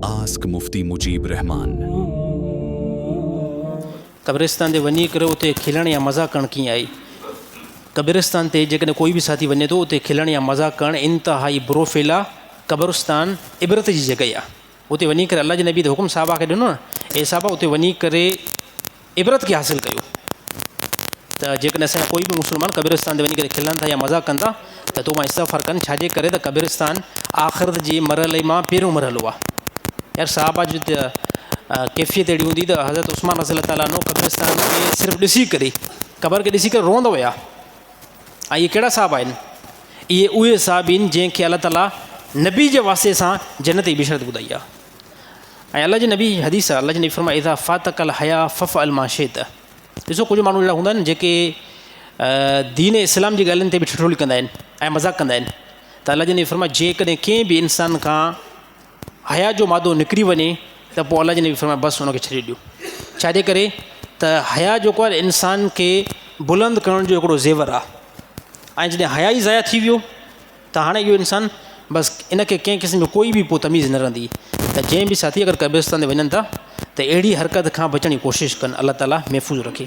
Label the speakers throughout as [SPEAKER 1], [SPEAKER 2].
[SPEAKER 1] Ask Mufti Mujeeb Rehman.
[SPEAKER 2] قبرستان تي وڃي ڪري اتي کلڻ يا مذاق ڪرڻ ڪيئن آهي؟ قبرستان تي جيڪڏهن ڪوئي به ساٿي وڃي ٿو اتي کلڻ يا مذاق ڪرڻ انتهائي برو فعل آهي. قبرستان عبرت جي جڳهه آهي. اتي وڃي ڪري الله جي نبي ته حڪم صحابه کي ڏنو نه اي صحابه اتي وڃي ڪري عبرت کي حاصل ڪيو ته جيڪڏهن اسان جا ڪوئي به مسلمان قبرستان تي وڃي ڪري کلن ٿا يا مذاق ڪن ٿا ته توبه استغفار ڪن ڇاجي ڪري ته قبرستان آخرت جي مرحلي مان پهريون مرحلو آهي يار صحابه جي ته ڪيفيت اهڙي هوندي ته حضرت عثمان رضي الله تعالٰي عنه قبرستان کي صرف ڏسي ڪري قبر کي ڏسي ڪري روئندا هيا ۽ اهي ڪهڙا صحابه آهن اهي اهي صحابي آهن جنهن کي الله تعالٰي نبي جي واسطي سان جنت جي بشارت ٻڌائي آهي ۽ الله جي نبي حديث آهي الله جي نبي فرمايو اذا فاتک الحيا ففعل ما شئت ڏسو ڪجهه ماڻهو اهڙا هوندا آهن جيڪي دين اسلام جي ڳالهين تي به ٺٺولي ڪندا آهن ۽ مذاق ڪندا آهن ته الله جي نبي فرمايو جيڪڏهن ڪنهن به انسان کان حيا جو مادو نڪري وڃي ته پوء الله جي نبي فرمايو بس ان کي ڇڏي ڏيو ڇاجي ڪري ته حيا جيڪو آهي انسان کي بلند ڪرڻ جو هڪڙو زيور آهي ۽ جڏهن حيا ئي ضايع ٿي ويو ته هاڻي اهو انسان بس ان کي ڪنهن قسم جو ڪوئي به پوء تميز نه رهندي ته جنهن به ساٿي اگر قبرستان تي وڃن ٿا ته اهڙي حرڪت کان بچڻ جي ڪوشش ڪن الله تعالي محفوظ رکي.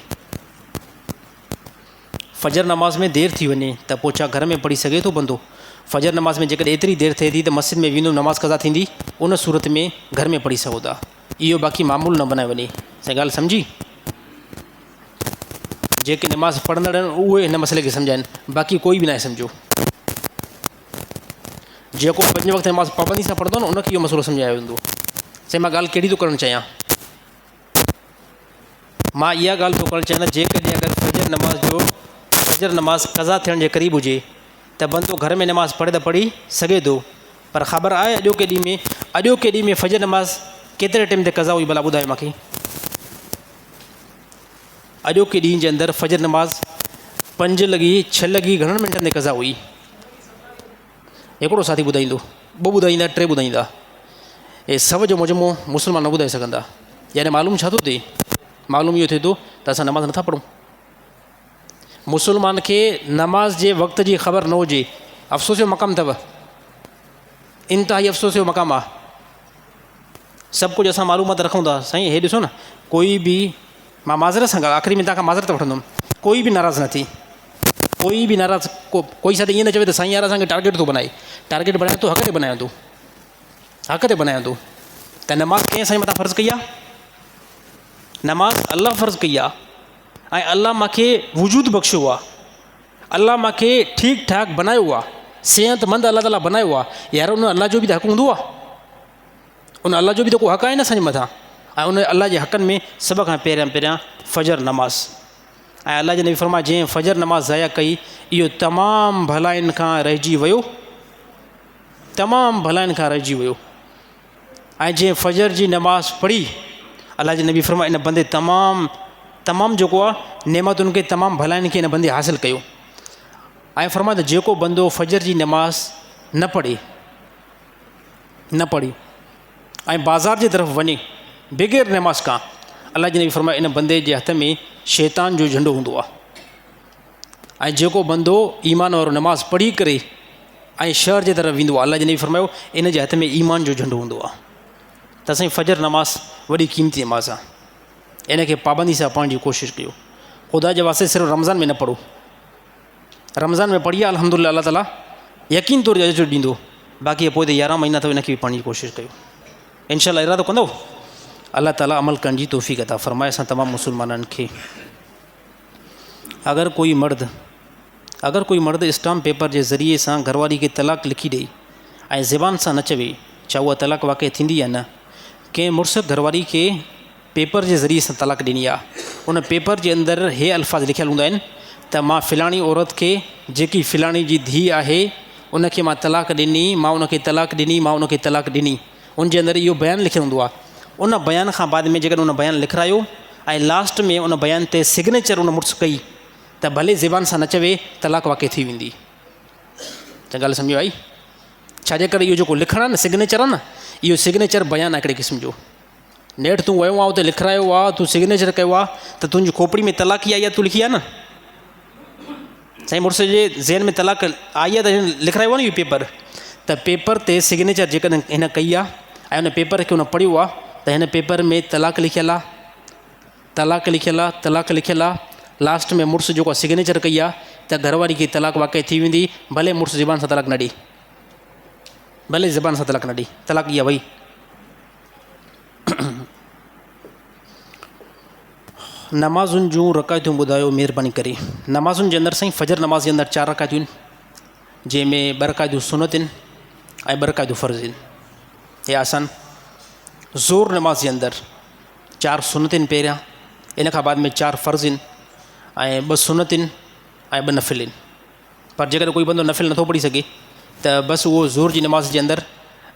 [SPEAKER 2] فجر نماز ۾ دير ٿي وڃي ته پوء ڇا گهر ۾ پڙهي سگهي ٿو بندو؟ فجر نماز ۾ جيڪڏهن ايتري دير ٿئي ٿي ته مسجد ۾ ويندو نماز قضا ٿيندي ان صورت ۾ گهر ۾ پڙهي سگهو ٿا اهو باقي معمول نه بنايو وڃي سائين ڳالهه سمجهي؟ جيڪي نماز پڙهندڙ آهن اهي هن مسئلي کي سمجهائن باقي ڪوئي به ناهي سمجهيو. جيڪو پنج وقت نماز پابندي سان پڙهندو نه ان کي اهو مسئلو سمجهايو ويندو. سائين مان ڳالهه ڪهڙي ٿو ڪرڻ چاهيان؟ مان اها ڳالهه ٿو ڪرڻ چاهيان ته جيڪڏهن اگر فجر نماز جو فجر نماز قضا ٿيڻ جي قريب هجي ته بندو گهر ۾ نماز پڙهي ته پڙهي سگهي ٿو پر خبر آهي اڄوڪي ڏينهن ۾ اڄوڪي ڏينهن ۾ فجر نماز ڪيتري ٽيم تي قضا هئي ڀلا ٻڌايو مانکي. اڄوڪي ڏينهن جي اندر فجر نماز پنج لڳي ڇهه لڳي گهڻن منٽن تي قضا هئي؟ هڪڙو ساٿي ٻڌائيندو، ٻه ٻڌائيندا، ٽي ٻڌائيندا. اي سو جو مجموعو مسلمان نه ٻڌائي سگهندا. يعني معلوم ڇا ٿو ٿئي؟ معلوم اهو ٿئي ٿو ته اسان نماز نٿا پڙهون. مسلمان کي نماز جي وقت جي خبر نه هجي افسوس جو مقام اٿو. انتهائي افسوس جو مقام آهي. سڀ ڪجهه اسان معلومات رکون ٿا سائين هي ڏسو نه ڪوئي به مان معذرت سان آخري ۾ توهان کان معذرت وٺندم ڪوئي به ناراض نه ٿي ڪوئي به ناراض ڪو ڪوئي ساٿي ائين نه چوي ته سائين يار اسانکي ٽارگيٽ ٿو بنائي ٽارگيٽ بنايان ٿو حق تي بنايان ٿو حق تي بنايان ٿو ته نماز ڪنهن اسان جي مٿان فرض ڪئي آهي نماز الله فرض ڪئي آهي ۽ الله مانکي وجود بخشيو آهي الله مانکي ٺيڪ ٺاڪ بنايو آهي صحت مند الله تعاليٰ بنايو آهي يار ان الله جو به ته حق هوندو آهي ان الله جو به ته ڪو حق آهي نه اسان جي مٿان ۽ ان الله جي حقن ۾ سڀ کان پهريان پهريان فجر نماز ۽ الله جي نبي فرمايو جنهن فجر نماز ضايع ڪئي اهو تمام ڀلائين کان رهجي ويو تمام ڀلائين کان رهجي ويو ۽ جنهن فجر جي نماز پڙهي الله جي نبي فرمايو ان بندي تمام تمام جيڪو آهي نعمتن کي تمام ڀلائين کي ان بندي حاصل ڪيو ۽ فرمايو ته جيڪو بندو فجر جي نماز نه پڙهي نه پڙهي ۽ بازار جي طرف وڃي بغير نماز کان الله جي نبي فرمايو ان بندي جي هٿ ۾ شيطان جو جهنڊو هوندو آهي ۽ جيڪو بندو ايمان وارو نماز پڙهي ڪري ۽ شهر جي طرف ويندو آهي الله جي نبي فرمايو ان جي هٿ ۾ ايمان جو جهنڊو هوندو آهي ته سائين فجر نماز وڏي قيمتي نماز آهي ان کي پابندي سان پڙهڻ جي ڪوشش ڪيو خدا جي واسطي صرف رمضان ۾ نه پڙهو رمضان ۾ پڙهي الحمد لله الله تعاليٰ يقين طور اجر ڏيندو باقي پوء ته يارهن مهينا اٿو ان کي به پڙهڻ جي ڪوشش ڪيو انشاء الله ارادو ڪندو الله تعاليٰ عمل ڪرڻ جي توفيق عطا فرمائي اسان تمام مسلمانن کي اگر ڪوئي مرد اگر ڪوئي مرد اسٽامپ پيپر جي ذريعي سان گهرواري کي طلاق لکي ڏئي ۽ زبان سان نه چوي ڇا اها طلاق واقع ٿيندي يا نه ڪنهن مڙس گهرواري کي پيپر جي ذريعي سان طلاق ڏني آ ان پيپر جي اندر هي الفاظ لکيل هوندا آهن ته مان فلاڻي عورت کي جيڪي فلاڻي جي ڌيء آهي ان کي مان طلاق ڏني مان ان کي طلاق ڏني مان ان کي طلاق ڏني ان جي اندر اهو بيان لکيل هوندو آ ان بيان کان بعد ۾ جيڪڏهن ان بيان لکرايو ۽ لاسٽ ۾ ان بيان تي سگنيچر ان مڙس ڪئي ته ڀلي زبان سان نه چوي طلاق واقع ٿي ويندي ته ڳالهه سمجهه آئي ڇاجي ڪري اهو جيڪو لکڻ آ نه سگنيچر آ نه اهو سگنيچر بيان آ هڪڙي قسم جو نيٺ تون ويو آن اتي لکرايو آ تون سگنيچر ڪيو آ ته تنهنجي کوپڙي ۾ طلاق ئي آئي آ تون لکي آ نه سائين مڙس جي ذهن ۾ طلاق آئي آ ته هن لکرايو آ نه اهو پيپر ته پيپر تي سگنيچر جيڪڏهن هن ڪئي آ ۽ ان پيپر کي ان پڙهيو آهي ته هن پيپر ۾ طلاق لکيل آهي، طلاق لکيل آهي، طلاق لکيل آهي، لاسٽ ۾ مڙس جيڪو آهي سگنيچر ڪئي آهي ته گهر واري کي طلاق واقعي ٿي ويندي ڀلي مڙس زبان سان طلاق نه ڏي، ڀلي زبان سان طلاق نه ڏي، طلاق اها وئي. نمازن جون رڪعتون ٻڌايو مهرباني ڪري. نمازن جي اندر سائين فجر نماز جي اندر چار رڪعتون آهن جنهن ۾ ٻه رڪعتون سنت آهن ۽ ٻه رڪعتون فرض آهن. هي آسان. ظهر نماز جي اندر چار سنت آهن پهريان ان کان بعد ۾ چار فرض آهن ۽ ٻه سنت آهن ۽ ٻه نفل آهن. پر جيڪڏهن ڪوئي بندو نفل نٿو پڙهي سگهي ته بس اهو ظهر جي نماز جي اندر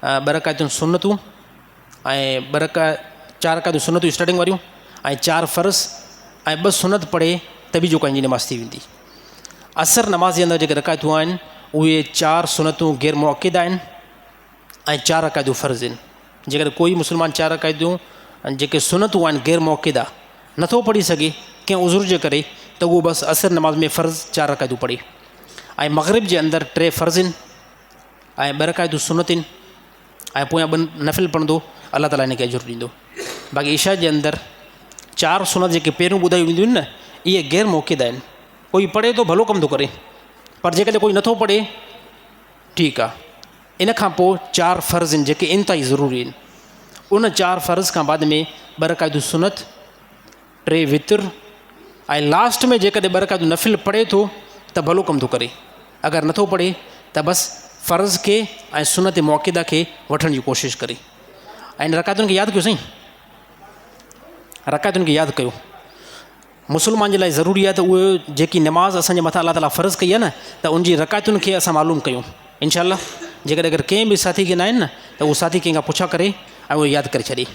[SPEAKER 2] ٻه رڪعتون سنتون ۽ ٻه رڪع چار رڪعتون سنتون اسٽارٽنگ واريون ۽ چار فرض ۽ ٻه سنت پڙهي ته به جيڪو جي نماز ٿي ويندي. عصر نماز جي اندر جيڪي رڪعتون آهن اهي چار سنتون غير مؤڪد آهن ۽ چار رڪعتون فرض آهن. جيڪڏهن ڪوئي مسلمان چار رڪعتون جيڪي سنتون آهن غير مؤڪده نٿو پڙهي سگهي ڪنهن عذر جي ڪري ته اهو بس عصر نماز ۾ فرض چار رڪعتون پڙهي ۽ مغرب جي اندر ٽي فرض آهن ۽ ٻه رڪعتون سنت آهن ۽ پويان ٻه نفل پڙهندو الله تعاليٰ هن کي اجر ڏيندو. باقي عشاء جي اندر چار سنت جيڪي پهريون ٻڌايون وينديون آهن نه اهي غير مؤڪد آهن. ڪوئي پڙهي ٿو ڀلو ڪم ٿو ڪري پر جيڪڏهن ڪوئي نٿو پڙهي ٺيڪ آهي. ان کان پوء چار فرض آهن جيڪي انتهائي ضروري آهن. ان چار فرض کان بعد ۾ ٻه رڪعتون سنت، ٽي وتر ۽ لاسٽ ۾ جيڪڏهن ٻه رڪعتون نفل پڙهي ٿو ته ڀلو ڪم ٿو ڪري اگر نٿو پڙهي ته بس فرض کي ۽ سنت مؤڪده کي وٺڻ جي ڪوشش ڪري ۽ ان رڪعتن کي ياد ڪيو سائين رڪعتن کي ياد ڪيو مسلمان جي لاء ضروري آهي ته اهو جيڪي نماز اسان جي مٿان الله تعاليٰ فرض ڪئي آهي نه ته ان جي رڪعتن کي اسان معلوم ڪيون انشاء الله جيڪڏهن اگر ڪنهن به ساٿي کي نه آهن نه ته اهو ساٿي ڪنهن کان پڇا ڪري ۽ اهو ياد ڪري ڇڏي.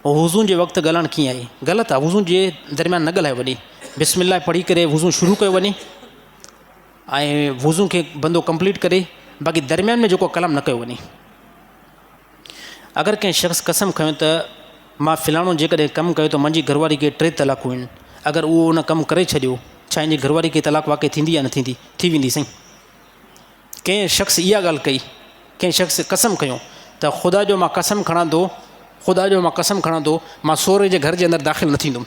[SPEAKER 2] وضو جي وقت ڳالهائڻ ڪيئن آهي؟ غلط آهي وضو جي درميان نه ڳالهايو وڃي بسم الله پڙهي ڪري وضو شروع ڪيو وڃي ۽ وضو کي بندو ڪمپليٽ ڪري باقي درميان ۾ جيڪو ڪلام نه ڪيو وڃي اگر ڪنهن شخص قسم کنيو ته مان فلاڻو جيڪڏهن ڪم ڪيو ته منهنجي گهرواري کي ٽي طلاقون آهن اگر اهو ان ڪم ڪري ڇڏيو ڇا ان جي گهرواري کي طلاق واقع ٿيندي يا نه ٿيندي؟ ٿي ويندي سائين. ڪنهن شخص اها ڳالهه ڪئي، ڪنهن شخص قسم کنيو ته خدا جو مان قسم کڻان ٿو، خدا جو مان قسم کڻان ٿو، مان سوري جي گهر جي اندر داخل نه ٿيندم.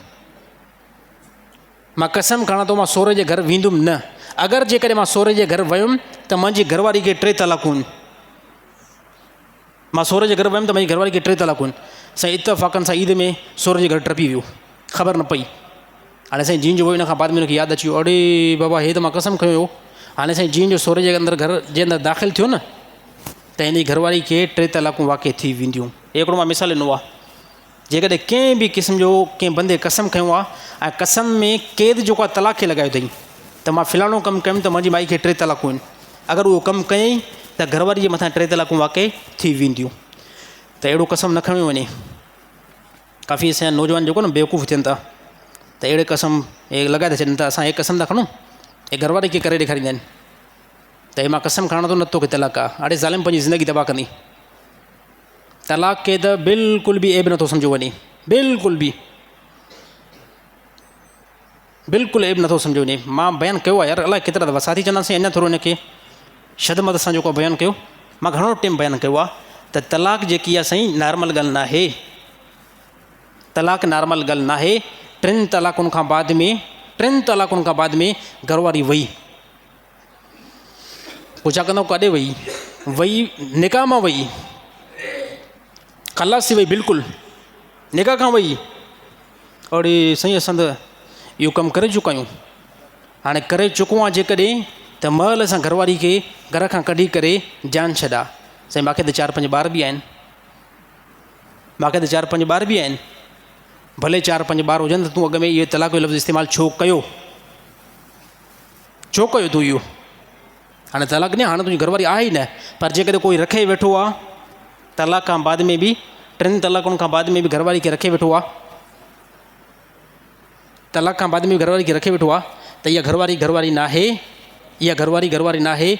[SPEAKER 2] مان قسم کڻان ٿو مان سوري جي گهر ويندم نه. اگر جيڪڏهن مان سوري جي گهر ويم ته منهنجي گهر واري کي ٽي طلاقون آهن. مان سوري جي گهر ويم ته منهنجي گهر واري کي ٽي طلاقون آهن. سائين اتفاقن سان عيد ۾ سوري جي گهر ٽپي ويو. خبر نه پئي. هاڻي سائين جيئن جو ويو ان کان بعد ۾ هن کي ياد اچي ويو اڙي بابا هي ته مان قسم کنيو هيو. هاڻي سائين جيئن جو سوري جي اندر گهر جي اندر داخل ٿيو نه ته هن جي گهر واري کي ٽي طلاقون واقع ٿي وينديون. هي هڪڙو مان مثال ڏنو آهي. جيڪڏهن ڪنهن به قسم جو ڪنهن بندي قسم کنيو آهي ۽ قسم ۾ قيد جيڪو آهي طلاق کي لڳايو اٿئي ته مان فلاڻو ڪم ڪيم ته منهنجي مائي کي ٽي طلاقون آهن. اگر اهو ڪم ڪيائين ته گهر واري جي مٿان ٽي طلاقون واقع ٿي وينديون. ته اهڙو قسم نه کنيو وڃي. ڪافي اسان جا نوجوان جيڪو نه بيوقوف ٿين ٿا ته اهڙي قسم اهي لڳائي ٿا ڇڏن ته اسان هي قسم ٿا کڻون هي گهر واري کي ڪري ڏيکاريندا آهن ته هي مان قسم کڻان ٿو نه توکي طلاق آ اڙي ظالم پنهنجي زندگي تباهه ڪندي طلاق کي ته بلڪل به عيب نٿو سمجهيو وڃي بلڪل به بلڪل عيب نٿو سمجهيو وڃي مان بيان ڪيو آهي يار الائي ڪيترا دفعا ساٿي چوندا سائين اڃا ٿورو هن کي شد مد سان جيڪو بيان ڪيو مان گهڻو ٽيم بيان ڪيو آهي ته طلاق جيڪي آهي سائين نارمل ڳالهه ناهي طلاق نارمل ڳالهه ناهي ٽن طلاقن کان بعد ۾ ٽن طلاقن کان بعد ۾ گهر واري وئي پڇا ڪندو ڪاڏي وئي وئي نڪاح مان وئي خلاص ٿي وئي بلڪل نڪاح کان وئي اڙي سائين اسان ته اهو ڪم ڪري چڪا آهيون هاڻي ڪري چڪو آهيان جيڪڏهن ته مهل اسان گهر واري کي گهر کان ڪڍي ڪري جان ڇڏا سائين ماکي ته چار پنج ٻار به آهن ماکي ته چار پنج ٻار به آهن ڀلي چار پنج ٻار هجن ته تون اڳ ۾ اهو طلاق جو لفظ استعمال ڇو ڪيو ڇو ڪيو تون اهو هاڻي طلاق نه هاڻي تنهنجي گهر واري آهي ئي نه پر جيڪڏهن ڪوئي رکي ويٺو آهي طلاق کان بعد ۾ به ٽن طلاقن کان بعد ۾ به گهر واري کي رکي ويٺو آهي طلاق کان بعد ۾ به گهر واري کي رکي ويٺو آهي ته اها گهر واري گهر واري ناهي اها گهر واري گهر واري ناهي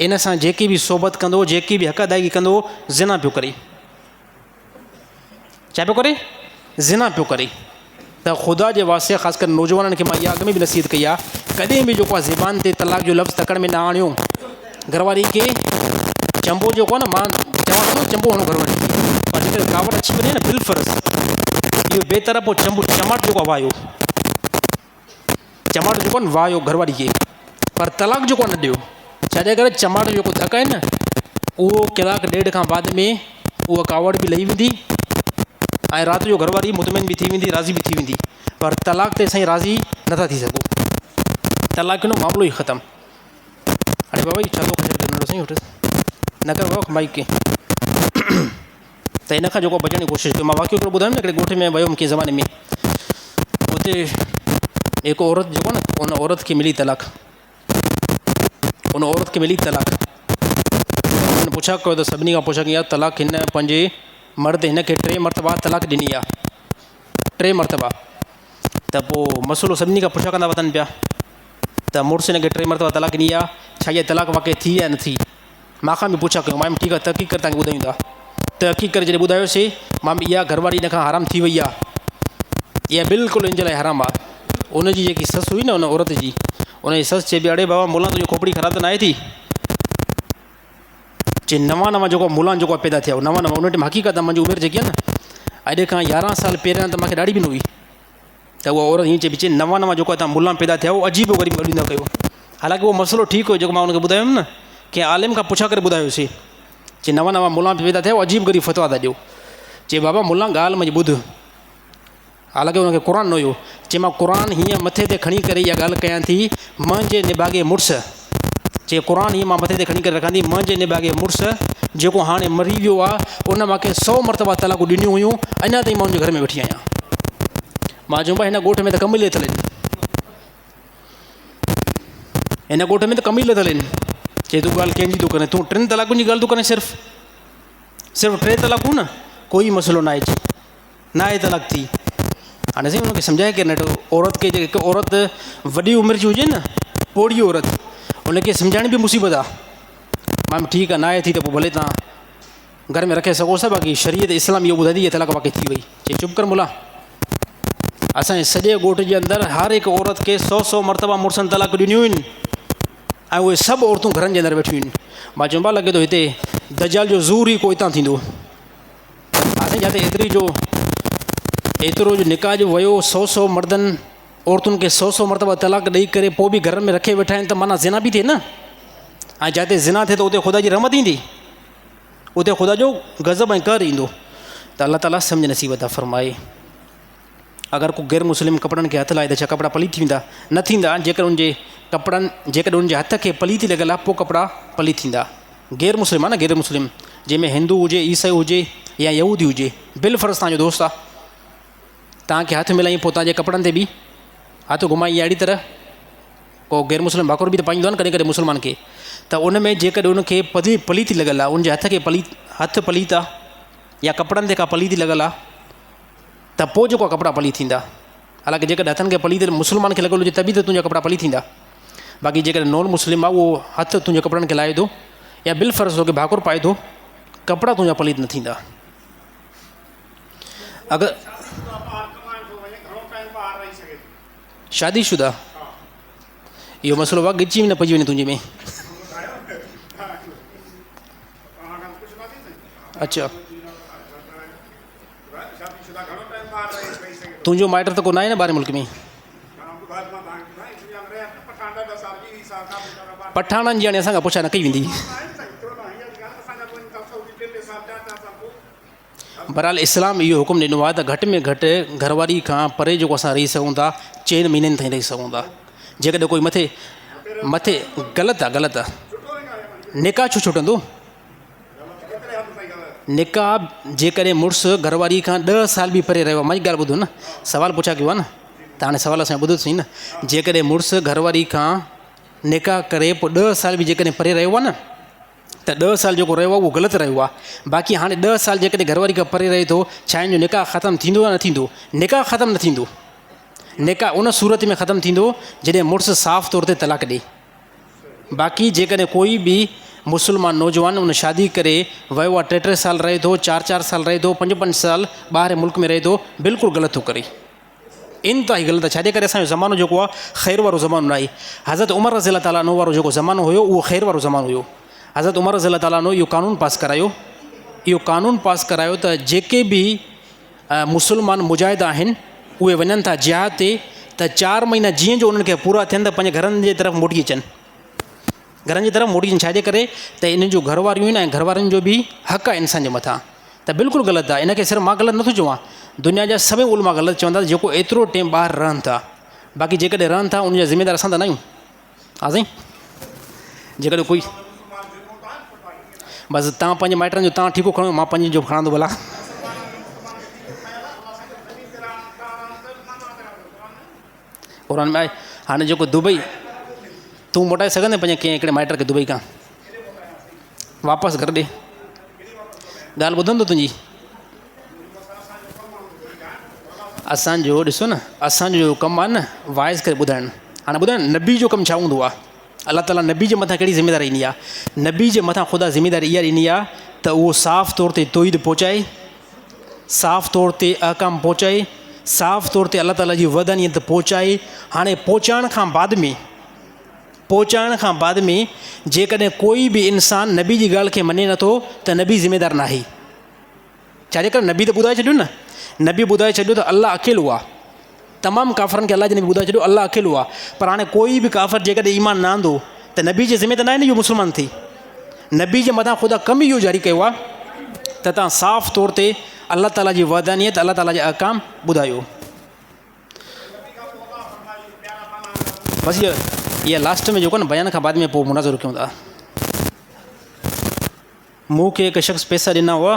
[SPEAKER 2] ان سان جيڪي به صحبت ڪندو جيڪي به حق ادائگي ڪندو زنا پيو ڪري ڇا پيو ڪري؟ زنا پيو ڪري. ته خدا جي واسطي خاص ڪري نوجوانن کي مان اها اڳ ۾ به نصيحت ڪئي آهي ڪڏهن به جيڪو آهي زبان تي طلاق جو لفظ تڪڙ ۾ نه آڻيو. گهر واري کي چنبو جيڪو آهي نه مان چوان ٿو نه چنبو هڻو گهر واري کي. ڪاوڙ اچي وڃي نه بالفرض اهو بي طرف پوء چنبو چماٽ جيڪو آهي واهيو چماٽ جيڪو آهي نه واهيو گهر واري کي پر طلاق جيڪو آهي نه ڏيو ڇاجي ڪري چماٽ جو جيڪو ڌڪ آهي نه اهو ڪلاڪ ڏيڍ کان بعد ۾ اها ڪاوڙ به لهي ويندي ۽ رات جو گهر واري مطمئن به ٿي ويندي راضي به ٿي ويندي پر طلاق تي سائين راضي نٿا ٿي سگهو طلاق جو معاملو ئي ختم اڙي بابا هي ڇا ٿو ڪري ننڍو سائين وٺس نه ڪر بابا مائيڪ کي ته هن کان جيڪو بچڻ جي ڪوشش ڪيو مان واقعو هڪڙو ٻڌايم نه هڪڙي ڳوٺ ۾ ويم ڪنهن زماني ۾ اتي هڪ عورت جيڪو نه ان عورت کي ملي طلاق ان عورت کي ملي طلاق هن پڇا ڪيو ته سڀني کان پڇا ڪئي طلاق هن پنهنجي مرد هن کي ٽي مرتبا طلاق ڏني آهي ٽي مرتبا ته پوء مسئلو سڀني کان پڇا ڪندا وتن پيا ته مڙس هن کي ٽي مرتبا طلاق ڏني آ، ڇا اها طلاق واقعي ٿي يا نه ٿي؟ مان کان به پڇا ڪيو، مان چيم ٺيڪ آ تحقيق ڪري توهان کي ٻڌايون ٿا. تحقيق ڪري جڏهن ٻڌايوسي، مان چيم اها گهر واري هن کان حرام ٿي وئي آ، اها بلڪل هن جي لاء حرام آ. ان جي جيڪي سس هئي نه ان عورت جي، ان جي سس چئي پئي اڙي بابا ملان تنهنجي کوپڙي خراب ته ناهي ٿي؟ چي نوان نوان جيڪو ملان جيڪو پيدا ٿيا نوان نوان ان ٽائيم حقيقت آ منهنجي عمر جيڪي آ نه اڄ کان يارهن سال پهريان ته مونکي ڏاڙهي به نه هئي. ته اها عورت ائين چئي پئي چي نوان نوان جيڪو هتان ملان پيدا ٿيا اهو عجيب و غريب ڳالهيون ٿا ڪيو حالانڪه اهو مسئلو ٺيڪ هيو جيڪو مان ان کي ٻڌايم نه ڪنهن عالم کان پڇا ڪري ٻڌايوسي چي نوان نوان ملان پيدا ٿيا اهو عجيب غريب فتوا ٿا ڏيو چي بابا ملان ڳالهه منهنجي ٻڌ حالانڪه ان کي قرآن نه هيو چي مان قرآن هيئن مٿي تي کڻي ڪري اها ڳالهه ڪيان ٿي منهنجي نڀاڳي مڙس چي قرآن هيئن مان مٿي تي کڻي ڪري رکان ٿي منهنجي نڀاڳي مڙس جيڪو هاڻي مري ويو آهي ان مان کي سو مرتبا طلاقون ڏنيون هيون اڃا تائين مان ان جي گهر ۾ ويٺي آهيان مان چيم ڀاء هن ڳوٺ ۾ ته ڪم ئي لٿل آهن هن ڳوٺ ۾ ته ڪم ئي لٿل آهن چي تون ڳالهه ڪنهن جي ٿو ڪرين تون ٽن طلاقن جي ڳالهه ٿو ڪرين صرف صرف ٽي طلاقون نه ڪوئي مسئلو نه آهي چي ناهي طلاق ٿي. هاڻي سائين ان کي سمجهائي ڪير نيٺ عورت کي جيڪا عورت وڏي عمر جي هجي نه پوڙهي عورت ان کي سمجهائڻ به مصيبت آ مان ٺيڪ آ ناهي ٿي ته پوء ڀلي تان گهر ۾ رکي سگهو ٿا باقي شريعت اسلام اهو ٻڌائي ٿي طلاق واقعي ٿي وئي چي چپ ڪر ملا اسان جي سڄي ڳوٺ جي اندر هر هڪ عورت کي سو سو مرتبا مڙسن طلاق ڏنيون آهن ۽ اهي سڀ عورتون گهرن جي اندر ويٺيون آهن مان چيم لڳي ٿو هتي دجال جو ظهور ئي ڪو هتان ٿيندو اسان جاتي ايتري جو ايترو جو نڪاح جو ويو سو سو مردن عورتن کي سو سو مرتبه طلاق ڏئي ڪري پوء به گهرن ۾ رکي ويٺا آهن ته معنيٰ زنا به ٿئي نه ۽ جاتي زنا ٿئي ته اتي خدا جي رحمت ايندي اتي خدا جو غضب ۽ قهر ايندو ته الله تعاليٰ سمجھ نصيب عطا فرمائي اگر ڪو غير مسلم ڪپڙن کي هٿ لائي ته ڇا ڪپڙا پليت ٿي ويندا؟ نه ٿيندا، جيڪڏهن ان جي ڪپڙن جيڪڏهن ان جي هٿ کي پليتي لڳل آهي پوء ڪپڙا پليت ٿيندا. غير مسلم آهي نه غير مسلم جنهن ۾ هندو هجي، عيسائي هجي يا يهودي هجي بالفرض توهان جو دوست آهي توهان کي هٿ ملائين پوء توهان جي ڪپڙن تي به هٿ گهمائين يا اهڙي طرح ڪو غير مسلم ڀاڪر به ته پائيندو آهي نه ڪڏهن ڪڏهن مسلمان کي ته ان ۾ جيڪڏهن ان کي پلي پليتي لڳل آهي ان جي هٿ کي پليت هٿ پليت آهي يا ڪپڙن تي ڪا پليتي لڳل آهي ته پوء جيڪو ڪپڙا پليت ٿيندا. حالانڪه جيڪڏهن هٿن کي پليت مسلمان کي لڳل هجي ته به ته تنهنجا ڪپڙا پليت ٿيندا. باقي جيڪڏهن نون مسلم آهي اهو هٿ تنهنجي ڪپڙن کي لائي ٿو يا بالفرض توکي ڀاڪر پائي ٿو ڪپڙا تنهنجا پليت نه ٿيندا. اگر شادي شده اهو مسئلو وا ڳچي ۾ نه پئجي وڃي تنهنجي ۾. اچھا تنهنجو مائٽ ته ڪو ناهي نه ٻاهرين ملڪ ۾؟ پٺاڻن جي هاڻي اسان کان پڇا نه ڪئي ويندي. بهرحال اسلام اهو حڪم ڏنو آهي ته گهٽ ۾ گهٽ گهر واري کان پري جيڪو اسان رهي سگهون ٿا چئن مهينن تائين رهي سگهون ٿا جيڪڏهن ڪوئي مٿي مٿي غلط آهي غلط آهي نڪاح ڇو ڇٽندو نڪاح جيڪڏهن مڙس گهر واري کان ڏهه سال به پري رهيو آهي منهنجي ڳالهه ٻڌو نه سوال پڇا ڪيو آهي نه ته هاڻي سوال اسان ٻڌو سهي نه جيڪڏهن مڙس گهر واري کان نڪاح ڪري پوء ڏهه سال به جيڪڏهن پري رهيو آهي نه ته ڏهه سال جيڪو رهيو آهي اهو غلط رهيو آهي باقي هاڻي ڏهه سال جيڪڏهن گهر واري کان پري رهي ٿو ڇا هن جو نڪاح ختم ٿيندو يا نه ٿيندو نڪاح ختم نه ٿيندو نڪاح ان صورت ۾ ختم ٿيندو جڏهن مڙس صاف طور تي طلاق ڏئي باقي جيڪڏهن ڪوئي به مسلمان نوجوان ان شادي ڪري ويو آ ٽي ٽي سال رهي ٿو چار چار سال رهي ٿو پنج پنج سال ٻاهرين ملڪ ۾ رهي ٿو بلڪل غلط ٿو ڪري انتهائي غلط آ ڇاجي ڪري اسان جو زمانو جيڪو آ خير وارو زمانو ناهي حضرت عمر رضي الله تعالٰي عنه وارو جيڪو زمانو هيو اهو خير وارو زمانو هيو حضرت عمر رضي الله تعالٰي عنه اهو قانون پاس ڪرايو اهو قانون پاس ڪرايو ته جيڪي به مسلمان مجاهد آهن اهي وڃن ٿا جهاد تي ته چار مهينا جيئن جو انهن کي پورا ٿين ته پنهنجي گهرن جي طرف موٽي اچن گهرن جي طرف موٽي اچن ڇاجي ڪري ته انهن جون گهر واريون آهن ۽ گهر وارن جو به حق آهي انسان جي مٿان ته بلڪل غلط آهي ان کي صرف مان غلط نٿو چوان دنيا جا سڀئي علماء غلط چون ٿا جيڪو ايترو ٽيم ٻاهر رهن ٿا باقي جيڪڏهن رهن ٿا ان جا ذميدار اسان ته نه آهيون ها سائين جيڪڏهن ڪوئي بس تان پنهنجي مائٽن جو تان ٺيڪو کڻو مان پنهنجي جو کڻان ٿو ڀلا قرآن ۾ آهي هاڻي جيڪو دبئي تون موٽائي سگهندين پنهنجي ڪنهن هڪڙي مائٽ کي دبئي کان واپس گهر ڏي ڳالهه ٻڌندو تنهنجي اسانجو ڏسو نه اسانجو جو ڪم آهي نه وائز ڪري ٻڌائڻ هاڻي ٻڌائڻ نبي جو ڪم ڇا هوندو آهي الله تعاليٰ نبي جي مٿان ڪهڙي ذميداري ڏني آهي نبي جي مٿان خدا ذميداري اها ڏني آهي ته اهو صاف طور تي توحيد پهچائي صاف طور تي احڪام پهچائي صاف طور تي الله تعاليٰ جي وحدانيت پهچائي هاڻي پهچائڻ کان بعد ۾ پهچائڻ کان بعد ۾ جيڪڏهن ڪوئي به انسان نبي جي ڳالهه کي مڃي نٿو ته نبي ذميدار ناهي ڇاجي ڪري نبي ته ٻڌائي ڇڏيو نه نبي ٻڌائي ڇڏيو ته الله اڪيلو آ تمام ڪافرن کي الله جي نبي ٻڌائي ڇڏيو الله اڪيلو آ پر هاڻي ڪوئي به ڪافر جيڪڏهن ايمان نه آندو ته نبي جي ذمي ته ناهي نه اهو مسلمان ٿي نبي جي مٿان خدا ڪم اهو جاري ڪيو آ ته تان صاف طور تي الله تعالي جي وحدانيت الله تعالي جا احڪام ٻڌايو بس اها لاسٽ ۾ جيڪو نه بيان کان بعد ۾ پوء مناظرو ڪيون ٿا مون کي هڪ شخص پئسا ڏنا هئا،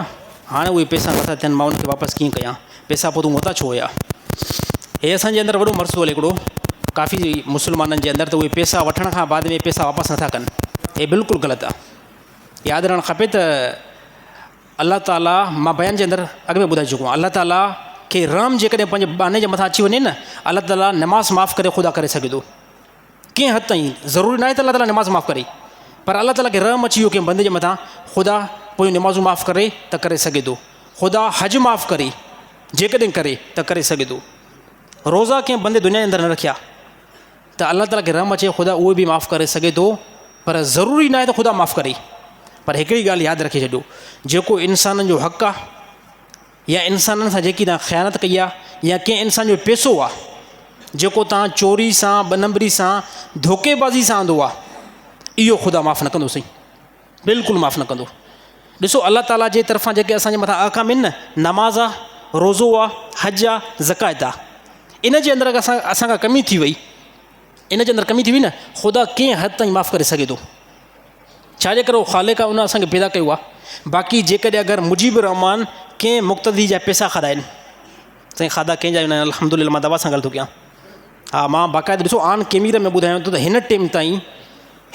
[SPEAKER 2] هاڻي اهي پئسا نٿا ٿين، مان ان کي واپس ڪيئن ڪيان؟ پئسا پوء تون ورتا ڇو هيا؟ هي اسان جي اندر وڏو مرض ٿو هلي هڪڙو ڪافي مسلمانن جي اندر ته اهي پئسا وٺڻ کان بعد ۾ پئسا واپس نٿا ڪن هي بلڪل غلط آهي ياد رهڻ کپي ته الله تعاليٰ مان بيان جي اندر اڳ ۾ ٻڌائي چڪو آهيان الله تعاليٰ کي رحم جيڪڏهن پنهنجي ٻانهي جي مٿان اچي وڃي نه الله تعاليٰ نماز معاف ڪري خدا ڪري سگهي ٿو ڪنهن حد تائين ضروري ناهي ته الله تعاليٰ نماز معاف ڪري پر الله تعاليٰ کي رحم اچي ويو ڪنهن بندي جي مٿان خدا پويون نمازون معاف ڪري ته ڪري سگهي ٿو خدا حج معاف ڪري جيڪڏهن ڪري ته ڪري سگهي ٿو روزا ڪنهن بندي دنيا جي اندر نه رکيا ته الله تعاليٰ کي رحم اچي خدا اهي به معاف ڪري سگهي ٿو پر ضروري ناهي ته خدا معاف ڪري پر هڪڙي ڳالهه ياد رکي ڇڏيو جيڪو انسانن جو حق آهي يا انسانن سان جيڪي توهان خيانت ڪئي آهي يا ڪنهن انسان جو پيسو آهي جيڪو توهان چوري سان ٻه نمبري سان ڌوڪيبازي سان آندو آهي اهو خدا معاف نه ڪندو سائين بلڪل معاف نه ڪندو ڏسو الله تعاليٰ جي طرفان جيڪي اسانجي مٿان احڪام آهن نه نماز آهي روزو آهي حج آهي زڪوات آهي ان جي اندر اگر اسان اسان کان ڪمي ٿي وئي ان جي اندر ڪمي ٿي وئي نه خدا ڪنهن حد تائين معاف ڪري سگهي ٿو ڇا جي ڪري هو خالق آهي ان اسان کي پيدا ڪيو آهي باقي جيڪڏهن اگر مجيب الرحمان ڪنهن مقتدي جا پيسا کاڌا آهن سائين کاڌا ڪنهن جا آهن الحمد لله مان دوا سان ڳالهه ٿو ڪيان ها مان باقاعده ڏسو آن ڪيميرا ۾ ٻڌايان ٿو ته هن ٽيم تائين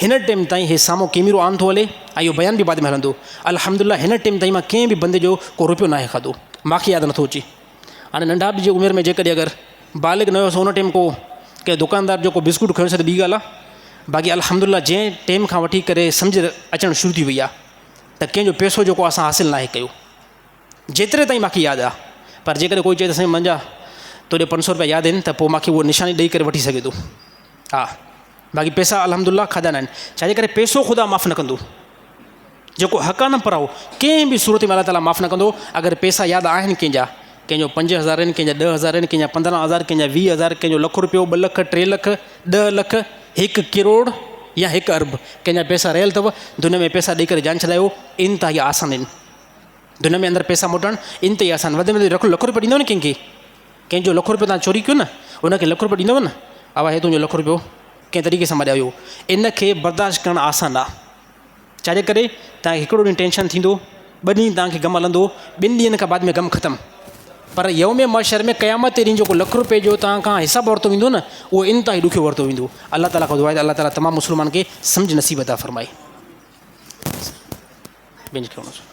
[SPEAKER 2] هن ٽيم تائين هي سامهون ڪيميرو آن ٿو هلي ۽ اهو بيان به بعد ۾ هلندو الحمد لله هن ٽيم تائين مان ڪنهن به بندي جو ڪو روپيو ناهي کاڌو ماکي ياد نٿو اچي هاڻي ننڍا به جي عمر ۾ جيڪڏهن اگر بالغ نه هيس ان ٽيم ڪو ڪنهن دڪاندار جو ڪو بسڪوٽ کنيوسي ته ٻي ڳالهه آهي باقي الحمد لله جنهن ٽيم کان وٺي ڪري سمجهه اچڻ شروع ٿي وئي آهي ته ڪنهن جو پئسو جيڪو اسان حاصل ناهي ڪيو جيتري تائين ماکي ياد آهي پر جيڪڏهن ڪوئي چئي ته سائين منهنجا توڏي 500 روپيا ياد آهن ته پوء ماکي اهو نشاني ڏئي ڪري وٺي سگهي ٿو ها باقي پئسا الحمد لله کاڌا نه آهن ڇاجي ڪري پئسو خدا معاف نه ڪندو جيڪو حق آهي نه پرائو ڪنهن به صورت ۾ الله تعاليٰ معاف نه ڪندو اگر پئسا ياد آهن ڪنهن جا ڪنهن جو 5000 آهن ڪنهن جا 10000 آهن ڪنهن جا 15000 ڪنهن جا 20000 ڪنهن جو لک روپيو 2 لک 3 لک 10 لک 1 ڪروڙ يا 1 ارب ڪنهن جا پئسا رهيل اٿو دنيا ۾ پئسا ڏئي ڪري جان ڇڏايو انتهائي آسان آهن دنيا ۾ اندر پئسا موٽڻ انتهائي آسان وڌ ۾ وڌ لک لک روپيو ڏيندو نه ڪنهن کي ڪنهن جو لک روپيو تان چوري ڪيو نه ان کي لک روپيو ڏيندو نه آوا هي تنهنجو لک روپيو ڪنهن طريقي سان مڏيا ويو ان کي برداشت ڪرڻ آسان آهي ڇاجي ڪري تان کي هڪڙو ڏينهن ٽينشن ٿيندو ٻه ڏينهن تان کي غم هلندو ٻن ڏينهن کان بعد ۾ غم ختم پر يوم محشر ۾ قيامت تي ڏينهن جيڪو لک روپئي جو تان کان حساب ورتو ويندو نه اهو انتهائي ڏکيو ورتو ويندو الله تعالي کان دعا آهي ته الله تعالي تمام مسلمان کي سمجھ نصيب عطا فرمائي. بينچ کي